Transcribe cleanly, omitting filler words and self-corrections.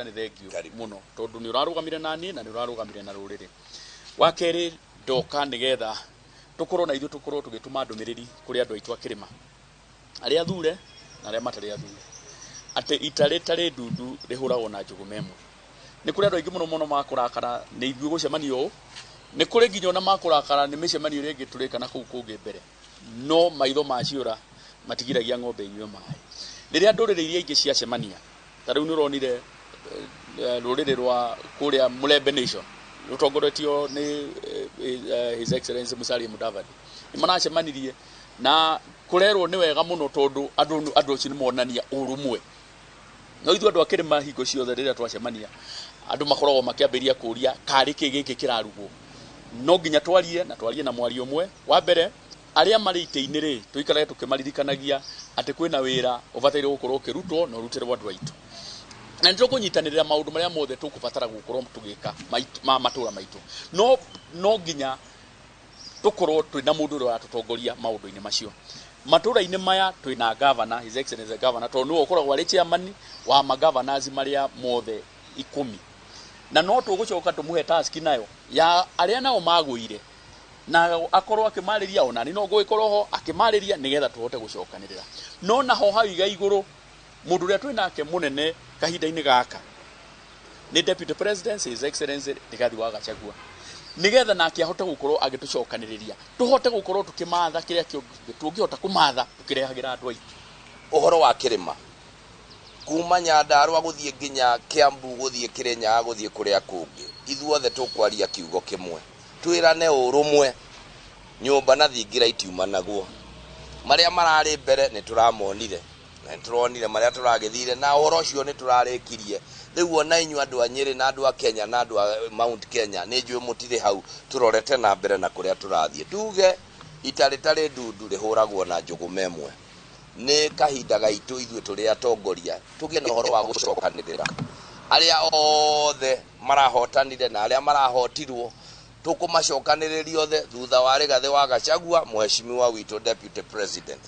Nĩ thengio Karibu. mũno tondũ nĩ ũrarũgamire na niĩ na nĩ ũrarũgamire na rũrĩrĩ. Wa kerĩ, ndoka nĩgetha tũkorwo na ithuĩ tũkorwo tũgĩtũma ndũmĩrĩri kũrĩ andũ aitũ a kĩrĩma, arĩa athure na arĩa matarĩ athure, atĩ ita rĩtarĩ ndundu rĩhũragwo na njũgũma ĩmwe. Nĩ kũrĩ andũ aingĩ mũno mũno makũrakara nĩ ithuĩ gũcemania ũũ, nĩ kũrĩ nginya ona makũrakara nĩ mĩcemanio ĩrĩa ĩngĩ tũrĩka na kũu kũngĩ mbere, no maitho ma ciũra matigiragia ng'ombe inyue maĩ. Rĩrĩa ndũrĩrĩ iria ingĩ ciacemania, ta rĩu nĩ ũronire rũrĩrĩ rwa kũrĩa Mulembe Nation rũtongoretio nĩ His Excellency Musalia Mudavadi, nĩ maracemanirie na kũrerwo nĩ wega mũno tondũ andũ acio nĩ monania ũrũmwe. No ithuĩ andũ a kĩrĩma hingo ciothe rĩrĩa twacemania, andũ makoragwo makĩambĩrĩria kũria karĩ kĩ gĩkĩ kĩrarugwo. No nginya twarie na twarie na mwario ũmwe. Wa mbere, arĩa marĩ itĩ-inĩ rĩ, tũikarage tũkĩmaririkanagia atĩ kwĩna wĩra ũbataire gũkorwo ũkĩrutwo na ũrutĩrwo andũ aitũ. Na nĩ tũkũnyitanĩrĩra maũndũ marĩa mothe tũkũbatara gũkorwo tũgĩka ma matũra maitũ. No nginya tũkorwo twĩna mũndũ ũrĩa ũratũtongoria maũndũ-inĩ macio. Matũra-inĩ maya twĩna governor, His Excellency governor, tondũ nĩwe ũkoragwo arĩ chairman wa magovernors marĩa mothe 10. Na no tũgũcoka tũmũhe task nayo ya arĩa nao magũire, na akorwo akĩmarĩria, ona niĩ no ngũgĩkorwo ho akĩmarĩria, nĩgetha tũhote gũcokanĩrĩra. No naho hau iga igũrũ, mũndũ ũrĩa twĩnake mũnene kahinda-inĩ gaka nĩ Deputy President His Excellency Rigathi wa Gachagua, nĩgetha nake ahote gũkorwo agĩtũcokanĩrĩria, tũhote gũkorwo tũkĩmatha kĩrĩa kĩothe tũngĩhota kũmatha tũkĩrehagĩra andũ aitũ. Ũhoro wa kĩrĩma kuma Nyandarua gũthiĩ nginya Kiambu, gũthiĩ Kĩrĩnyaga, gũthiĩ kũrĩa kũngĩ, ithuothe tũkwaria kiugo kĩmwe, twĩrane ũrũmwe. Nyũmba na thingira itiumanagwo. Marĩa mararĩ mbere nĩ tũramonire na nĩ tũronire marĩa tũragĩthire, na ũhoro ũcio nĩ tũrarĩkirie. Rĩu ona inyuĩ andũ a Nyĩrĩ na andũ a Kenya na andũ a Mount Kenya, nĩ njũĩ mũtirĩ hau, tũrorete na mbere na kũrĩa tũrathiĩ. Tuge ita rĩtarĩ ndundu rĩhũragwo na njũgũma ĩmwe. Nĩ kahinda gaitũ ithuĩ tũrĩ atongoria tũgĩe na ũhoro wa gũcokanĩrĩra. Arĩa othe marahotanire na arĩa marahotirwo tũkũmacokanĩrĩria othe thutha wa Rigathĩ wa Gachagua, mheshimiwa witũ Deputy President.